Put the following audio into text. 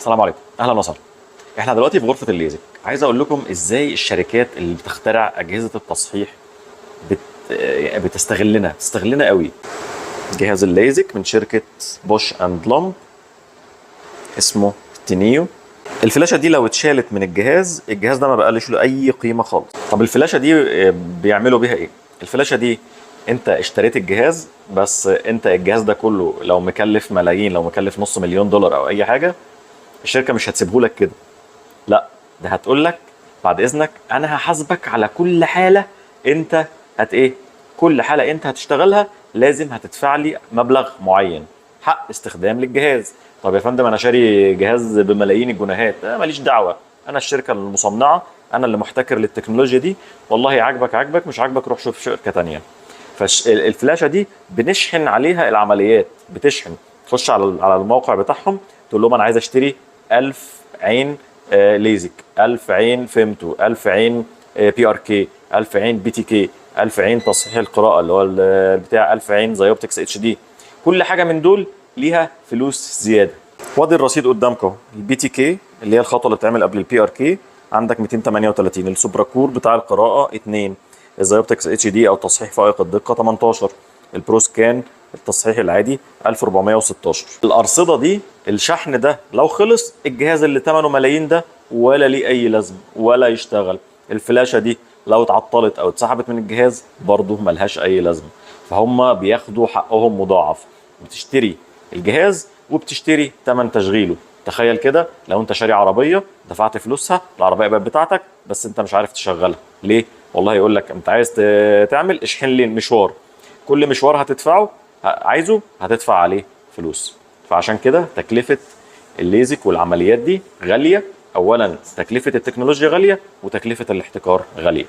السلام عليكم، اهلا وسهلا. احنا دلوقتي في غرفة الليزك. عايز اقول لكم ازاي الشركات اللي بتخترع اجهزة التصحيح بتستغلنا، بتستغلنا قوي. جهاز الليزك من شركة Bausch and Lomb اسمه Teneo. الفلاشه دي لو اتشالت من الجهاز، الجهاز ده ما بقالش له اي قيمة خالص. طب الفلاشه دي بيعملوا بيها ايه؟ الفلاشه دي انت اشتريت الجهاز، بس انت الجهاز ده كله لو مكلف ملايين، لو مكلف نص مليون دولار او اي حاجه، الشركة مش هتسيبه لك كده. لا، ده هتقول لك بعد اذنك انا هحاسبك على كل حاله انت هت ايه كل حاله انت هتشتغلها لازم هتدفع لي مبلغ معين حق استخدام للجهاز. طب يا فندم، انا شاري جهاز بملايين الجنيهات. ماليش دعوه، انا الشركة المصنعه، انا اللي محتكر للتكنولوجيا دي. والله عاجبك عاجبك، مش عاجبك روح شوف شركة تانية. فالفلاشه دي بنشحن عليها العمليات، بتشحن، تخش على الموقع بتاعهم تقول لهم انا عايز اشتري 1000 عين ليزك، 1000 عين فيمتو، 1000 عين PRK، 1000 عين BTK، 1000 عين تصحيح القراءة اللي هو بتاع 1000 عين Zyoptix HD. كل حاجة من دول ليها فلوس زياده. وادي الرصيد قدامكم. ال BTK اللي هي الخطوة اللي بتتعمل قبل ال PRK عندك 238، ال Supracor بتاع القراءة 2، ال Zyoptix HD او تصحيح فائق الدقة 18، ال ProScan التصحيح العادي 1416. الارصده دي، الشحن ده لو خلص، الجهاز اللي ثمنه ملايين ده ولا ليه اي لازمه ولا يشتغل. الفلاشه دي لو اتعطلت او اتسحبت من الجهاز برضه ملهاش اي لازمه. فهم بياخدوا حقهم مضاعف، بتشتري الجهاز وبتشتري ثمن تشغيله. تخيل كده لو انت شاري عربيه، دفعت فلوسها، العربية بقت بتاعتك، بس انت مش عارف تشغلها. ليه؟ والله يقول لك انت عايز تعمل اشحن لي المشوار، كل مشوار هتدفعه عايزه هتدفع عليه فلوس. فعشان كده تكلفة الليزك والعمليات دي غاليه. اولا تكلفة التكنولوجيا غاليه، وتكلفة الاحتكار غاليه.